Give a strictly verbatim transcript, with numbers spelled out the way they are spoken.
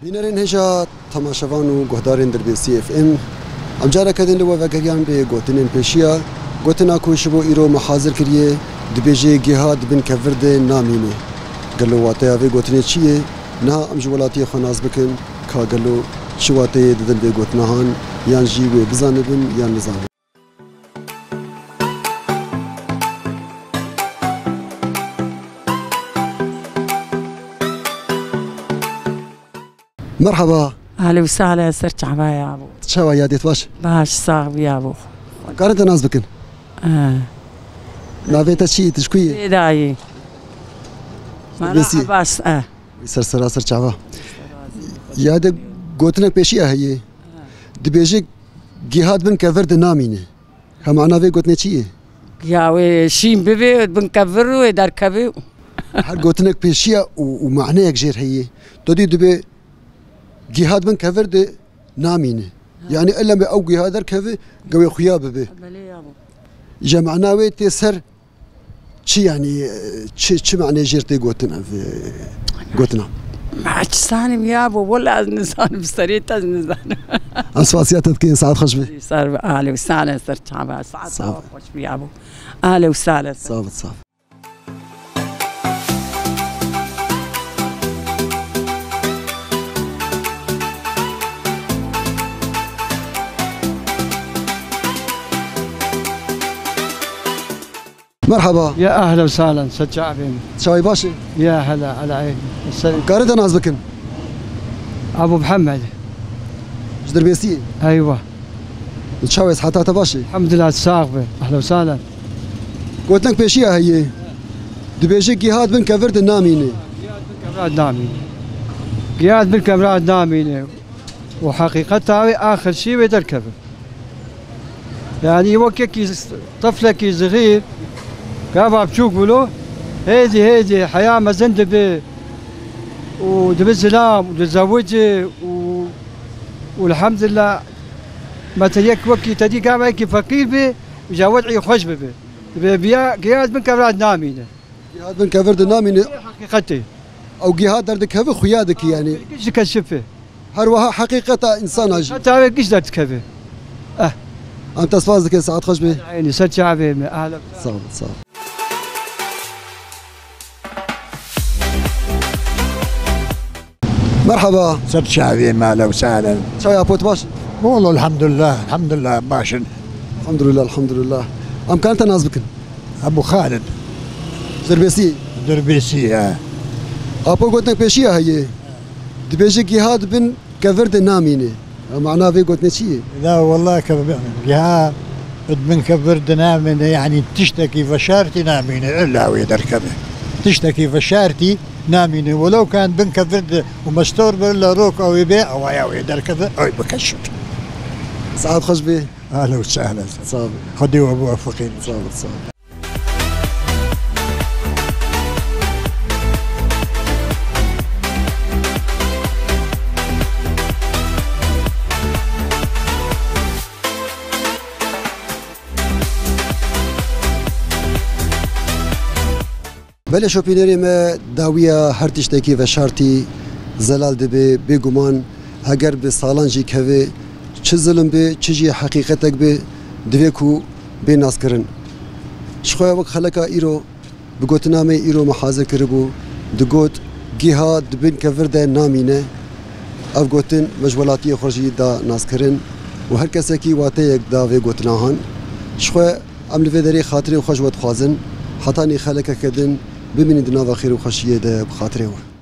Bînerên hêja, temaşevan û guhdarên Dirbêsî F M, em careke din li we vegeriyan bi gotinên pêşiya. Gotina ku ji bo îro me hazir kiriye, dibêje giha di bin kevir de namîne. Gelo wateya vê gotinê çi ye? Niha em ji welatiyê xwe nas bikin, ka gelo çi wateyê didin vê gotinahan, yan jî wê bizanibin yan nizanibin. Merhaba. Ahlen û sahlen, ser çava yabo. Çawa yadêt baş? Baş, sax bî yabo. Karin te nas bikin? Eh. Navê te çi yî, tu ji ku yî? Sêdayî. Merhaba, Bêsî. Bas, eh. Ser sera ser çava. Yade gotinek pêşiya heye. Dibêje giha di bin kevir de namîne. Hemana vê gotinê çi ye? Ya wê şîn bibe, bin kevir wê derkeve. Her gotinek pêşiya û, û maneyek jêr heye. Tu dî dibê giha di bin kevir de namîne. Ha. Yani ella me ew giha derkeve, gewê xuya bibe. Belê ya bo. Ji mana wê tê ser çi yani, çi, çi mane jêr tê gotin ev, e, gotina? Ma çi zanim ya bo, wela ez nizanim, serê te ez nizanim. Em spasiya te dikin, saet xweş be. Ser be, ahlen û sahlen ser çava, saet xweş be ya bo. Ahlen û sahlen. Sağ ol, sağ ol. Merhaba. Ya ahlen û sahlen, ser çavê min. Çavê baş e? Ya hela, hela, ey. Ser- Karin te nas bikin? Abu Muhammed. Ji Dirbêsiyê? Eywa. Çawa, siheta te baş e? Elhamdulillah, sax be. Ahlen û sahlen. Gotinek pêşiya heye. Dibêje giha di bin kevir de namîne. Giha di bin kevir namîne. Giha di bin kevir namîne. Û heqîqeta wê axir şî wê derkeve. Yani wek yekî teflekî zixîr, gava biçûk bûlo, hêdî hêdî heya mezin dibe û dibe zilam û dizewice û, û elhamdulillah, mete yek wekî te dî gava yekî feqîr be û ja wed'î xweş bibe. Dibe biya giya di bin kevir de namîne. Giha di bin kevir de namîne. Heqîqetê. Ew giha derdikeve xuya dikî yani. Giş dikeşife. Her wiha heqîqeta însana jî. Heta wê giş derdikeve. Eh. Em te spas dikin, saet xweş be. Eynî, ser çavê me. Ahlen. Sağ ol, sağ ol. Merhaba. Ser çavê me, ahlen û sahlen. Çawa, pot baş? Walla elhamdulillah, elhamdulillah, baş in. Elhamdulillah, elhamdulillah. Em karin te nas bikin? Ebu Xalid. Dirbêsî? Dirbêsî, he. Apo, gotinek pêşiya heye. Dibêje giha di bin kevir de namîne. Mana vê gotinê çi ye? La, walla ke giha di bin kevir de namîne, yani tiştekî veşartî namîne, illa wê derkeve. Tiştekî veşartî namîne. Welew kan bin kevir de û mestor be, illa rok ew ê bê, ewaya wê derkeve, ew bikeşif. Saet xweş be. Ahlen û sahlen. Sağ ol. Xwedê we biwefeqînin. Sağ ol, sağ ol. Belê şopînerê me, dawiya her tiştekî veşartî zelal dibe, bêguman heger bi salan jî keve, çi zilim be, çi jî heqîqetek be, divê ku bê naskirin. Ji xwe wek xeleka îro, bi gotina me îro me hazir kiribû, digot, giha di bin kevir de namîne. Ev gotin me ji welatiyê xwe jî da naskirin û her kesekî wateyek da vê gotina han. Ji xwe Em li vê derê xatirên xwe ji we dixwazin, hetanî xelekeke din bimînin di nava xêr û xweşiyê de bi xatirê we.